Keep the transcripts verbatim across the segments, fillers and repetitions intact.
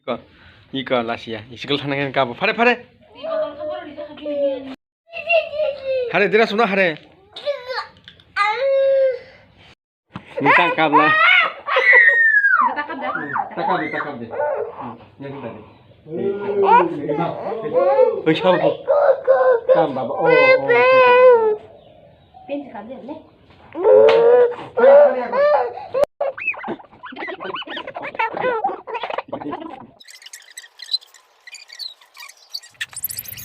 Iko, iko lasiya. School thana khe kabo. Phare, phare. Hare, dira sumna hare. Ni tang kabla. Takap de, takap de. Hmm, yang kita de. Oi, sabo. Kam baba. Oh, oh, oh. Pen se kap de, ne?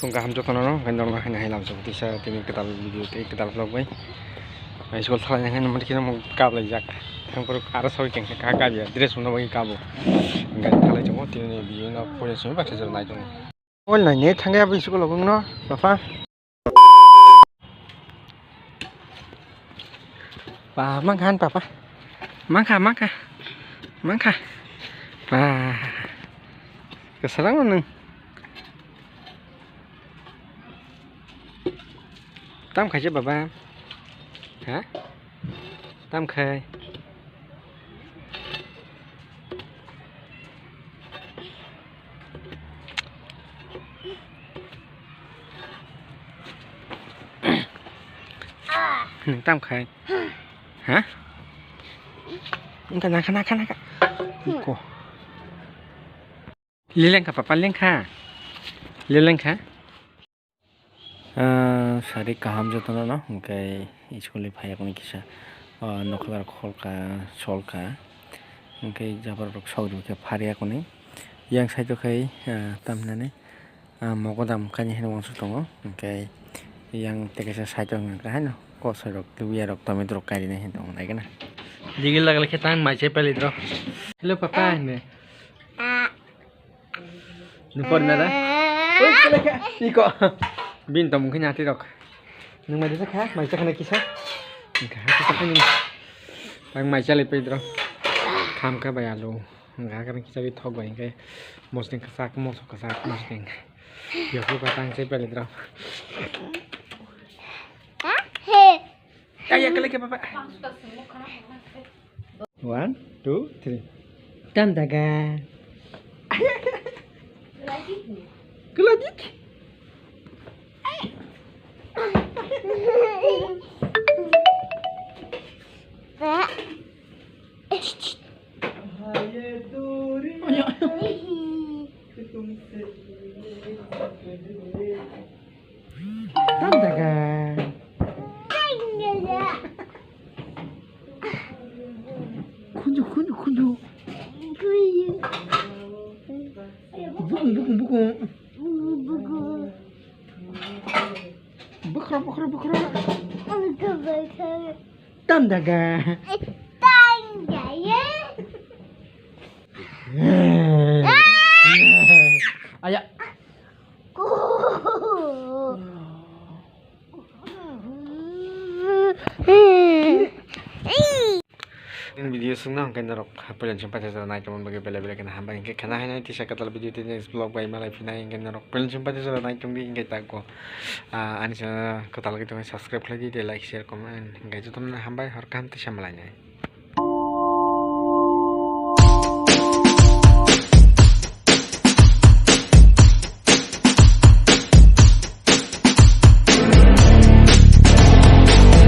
Phung kaham jotono no, hwnkhe norokno haino hai lamsok tisa tini kwtal video tei kwtal vlog bai. Hai school thalai nang haino mani kheno mung kap laijak. Thang phuru aro sawi kengkhe kha kap ya, dress rwna bagwi kabo. Hwnkhe thalai tongo tini video no phone simi baksa jora nai tongo. Mobile nai net thangya abo school o bwngno, bapha. Ba, mankha han papa. Mankha, mankha. Mankha. Ba. Kwsarang nwng. Tam khaise baba? Ha? Tam khai. Nwng tam khai? Ha? Wngkha nakha, nakha, nakha. Ko. Lelengkha papa, lengkha. Lelengkha. Ah, sari kaham jotono no, hwnkhe school ni phaiya kuni kisa, ah, nokha bar kholka, solka, hwnkhe jabar rok saudi khe phariya kuni. Yang side o khai, ah, tamhinani, ah, mogodam kainwi hwnwi uansuk tongo, hwnkhe yang tei kaisa side o hwnkha haino kosoi rok, luya rok, tomato rok kairinai hwnwi tongo naikhe na. Digi lagal khe tang mai se peli dro. Hello papa, hwnwi. Ni por nada. Oi, kele kha. Iko. Bin tong mungkin hati rok. Nung mai desa kha, mai sakha na kisa. Kha hati sakha ni. Tang mai chale pe dro. Kham kha bai alu. Ga kha kisa bi thok bai ke. Mosning kha sak, mosok kha sak, mosning. Yo ko ka tang se pele dro. He. Ay, ya, kele ke papa. One, two, three. Tam daga. Keladik. Tam daga. Khunju, khunju, khunju. Bukung, bukung, bukung. Bukra, bukra, bukra. Tam daga. Tam daga. Aya. Video sungna hwnkhe norok pailansing paithak jora nai tongmani bagwi belai belai kheno hambai, hwnkhe khena haino tisa kwtal video tei next vlog bai malai phinai, hwnkhe norok pailansing paithak jora nai tongdi, hwnkhe tako, ah, ani channel kwtal khe tongwi subscribe khlai di tei like share comment, hwnkhe jotono hambai hor kaham tei sa malai nai.